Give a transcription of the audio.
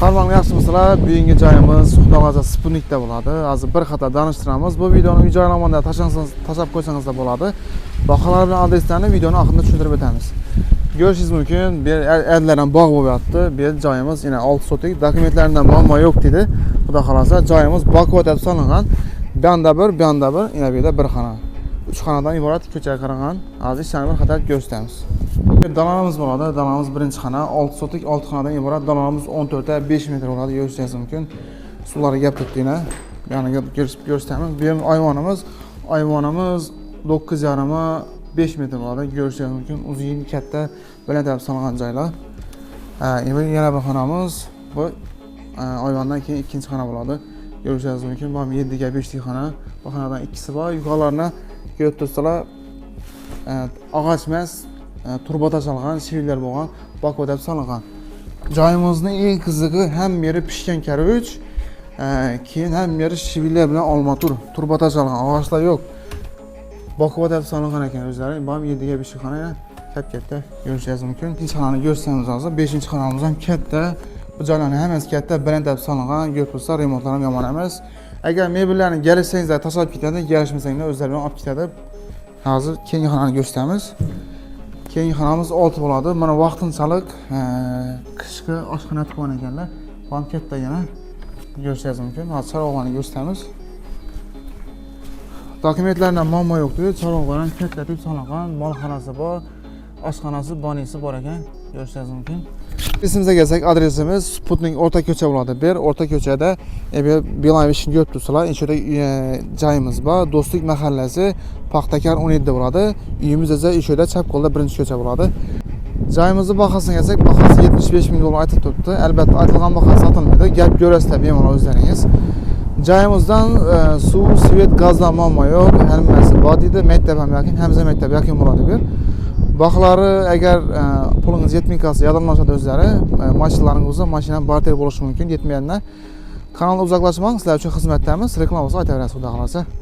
Hammaga yaxshimisizlar? Bugungi joyimiz, Xudo xohlasa, Sputnikda bo'ladi. Hozir bir xato tanishtiramiz. Bu videoni uy joylamanda tashlasangiz, tashlab qo'ysangizlar bo'ladi. Baholar bilan adreslarni videoni oxirida tushuntirib o'tamiz. Ko'rishingiz mumkin, bu yer erlar ham bog' bo'lib yotdi. Bu yer joyimiz yana 6 sotik, dokumentlarida muammo yo'q dedi. Xudo xohlasa, joyimiz baquvvat deb solingan. Bu yoqda bir, bu yoqda bir, yana bu yerda bir xona. 3 xonadan iborat ko'chaga qaragan. Hozir ishlarni bir qator ko'rsatamiz. Dalanamiz bo'ladi. Dalanamiz birinchi xona, 6 sotik, 6 xonadan iborat. Dalanamiz 14 ta 5 metr bo'ladi. Ko'rishingiz mumkin. Suvlarga gap turibdi yana. Ya'ni ko'rsatamiz. Bu ham ayvonimiz. Ayvonimiz 9,5 5 metr bo'ladi. Ko'rishingiz mumkin. Uzun, katta, baland deb solingan joylar. Ha, endi yana bir xonamiz. Bu ayvondan keyin ikkinchi xona bo'ladi. Ko'rishingiz mumkin. Bu ham 7 ga 5 lik xona. Bu xonadan ikkisi bor. Yuqorilarni ko'rib tursalar, og'och emas, turba tashalgan, shivlar bo'lgan, baquvvat deb solingan. Joyimizni eng qizig'i hamma yeri pishgan karavich, keyin hamma yeri shivlar bilan olmatur, turba tashalgan, og'ochlar yo'q. Baquvvat deb solingan ekan o'zlari. Bu ham 7 ga 5 xona kap katta ko'rishingiz mumkin. Ikkinchi xonani ko'rsatamiz hozir. 5-xonamiz ham katta. Bu joylarning hammasi katta, baland deb solingan. Ko'rib tursa, remontlar ham yomon emas. Agar mebellarni kelishsangizlar tashlab ketadi, kelishmasanglar o'zlari bilan olib ketadi. Hozir keyingi xonani ko'rsatamiz. Keyingi xonamiz 6 bo'ladi. Mana vaqtinchalik qishki oshxona qilib qo'ygan ekanlar. Bu ham katta yana. Ko'rishingiz mumkin. Hozir charog'larni ko'rsatamiz. Dokumentlardan muammo yo'q dedi. Charog'lar ham katta deb solingan, molxonasi bor, oshxonasi, bonisi bor ekan. Ko'rishingiz mumkin. Adresimizga kelsak, adresimiz Sputnik o'rta ko'cha bo'ladi. Bu yer o'rta ko'chada bu yer Beeline eshigini ko'rib tursalar, ichida joyimiz bor. Do'stlik mahallasi, Paxtakar 17 bo'ladi. Uyimiz esa ichida chap qo'lda birinchi ko'cha bo'ladi. Joyimizni bahosini kelsak, bahosi 75 ming dollar aytib turibdi. Albatta, aytilgan baho sotilmaydi. Gap ko'rasizlar bemalol o'zlaringiz. Joyimizdan suv, svet, gazdan muammo yo'q. Hammasi bor deydi. Maktab ham yaqin, Hamza maktab yaqin bo'ladi bu yer. Baholari agar pulingiz yetmay qolsa, yordamlashadi o'zlari. Mashinalaringiz bo'lsa, mashina barter bo'lishi mumkin yetmagandan. Kanaldan uzoqlashmang, sizlar uchun xizmatdamiz. Reklama bo'lsa aytaverasiz, xudo xohlasa.